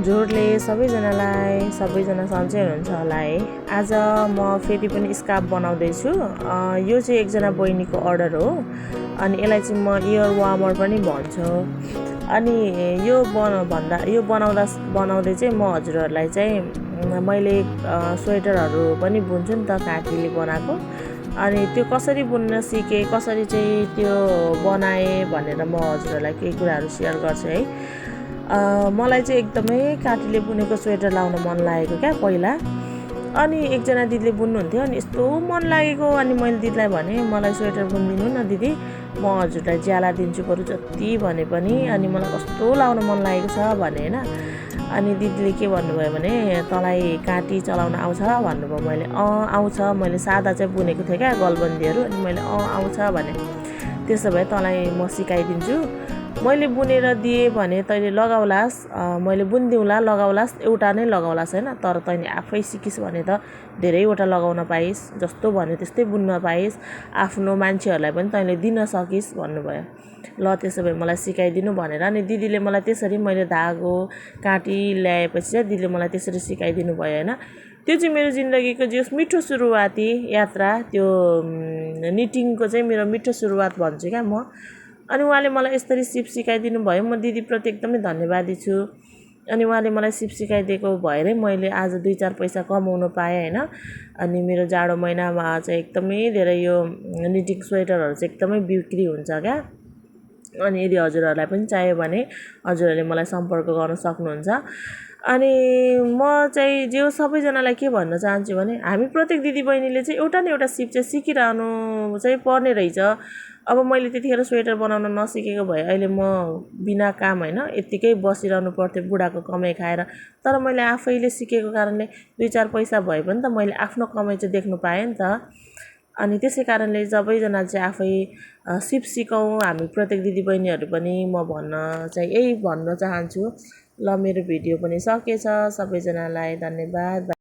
जोडले सबैजना सन्चै हुनुहुन्छ होला है। आज म फेरि पनि स्कार्फ बनाउँदैछु। यो चाहिँ एकजना बहिनीको अर्डर हो अनि यसलाई चाहिँ म इयर वार्मर पनि भन्छु। अनि यो बनाउँदै चाहिँ म हजुरहरूलाई चाहिँ मैले स्वेटरहरू पनि बुन्छु नि त, काकीले बनाएको। अनि त्यो कसरी बुन्न सिकेँ, कसरी चाहिँ त्यो बनाएँ भनेर म हजुरहरूलाई केही कुराहरू सेयर गर्छु है। मलाई चाहिँ एकदमै काटीले बुनेको स्वेटर लाउन मन लागेको क्या पहिला। अनि एकजना दिदीले बुन्नुहुन्थ्यो अनि यस्तो मन लागेको, अनि मैले दिदीलाई भने मलाई स्वेटर बुनिदिनु न दिदी, म हजुरलाई ज्याला दिन्छु बरु जति भने पनि, अनि मलाई कस्तो लाउन मन लागेको छ भने होइन। अनि दिदीले के भन्नुभयो भने तँलाई काटी चलाउन आउँछ भन्नुभयो। मैले आउँछ, मैले सादा चाहिँ बुनेको थिएँ क्या गलबन्दीहरू, अनि मैले आउँछ भने त्यसो भए तँलाई म सिकाइदिन्छु, मैले बुनेर दिएँ भने तैँले लगाउलास्, मैले बुनिदिउँला लगाउलास्, एउटा नै लगाउलास् होइन, तर तैँले आफै सिकिस् भने त धेरैवटा लगाउन पाइस्, जस्तो भन्यो त्यस्तै बुन्न पाइस्, आफ्नो मान्छेहरूलाई पनि तैँले दिन सकिस् भन्नुभयो। ल त्यसो भए मलाई सिकाइदिनु भनेर अनि दिदीले मलाई त्यसरी मैले धागो काटी ल्याएपछि चाहिँ दिदीले मलाई त्यसरी सिकाइदिनु भयो होइन। त्यो चाहिँ मेरो जिन्दगीको जे मिठो सुरुवाती यात्रा, त्यो निटिङको चाहिँ मेरो मिठो सुरुवात भन्छु क्या म। अनि उहाँले मलाई यसरी सिप सिकाइदिनु भयो, म दिदीप्रति एकदमै धन्यवादी छु। अनि उहाँले मलाई सिप सिकाइदिएको भएरै मैले आज 2-4 पैसा कमाउनु पाएँ होइन। अनि मेरो जाडो महिनामा चाहिँ एकदमै धेरै यो निटिङ स्वेटरहरू चाहिँ एकदमै बिक्री हुन्छ क्या। अनि यदि हजुरहरूलाई पनि चाहियो भने हजुरहरूले मलाई सम्पर्क गर्न सक्नुहुन्छ। अनि म चाहिँ जो सबैजनालाई के भन्न चाहन्छु भने हामी प्रत्येक दिदीबहिनीले चाहिँ एउटा न एउटा सिप चाहिँ सिकिरहनु चाहिँ पर्ने रहेछ। अब मैले त्यतिखेर स्वेटर बनाउन नसिकेको भए अहिले म बिना काम होइन यत्तिकै बसिरहनु पर्थ्यो बुढाको कमाइ खाएर। तर मैले आफैले सिकेको कारणले 2-4 पैसा भए पनि त मैले आफ्नो कमाइ चाहिँ देख्नु पाएँ नि त। अनि त्यसै कारणले सबैजना चाहिँ आफै सिप सिकौँ हामी प्रत्येक दिदीबहिनीहरू पनि, म भन्न चाहिँ यही भन्न चाहन्छु। ल मेरो भिडियो पनि सकेछ, सबैजनालाई धन्यवाद।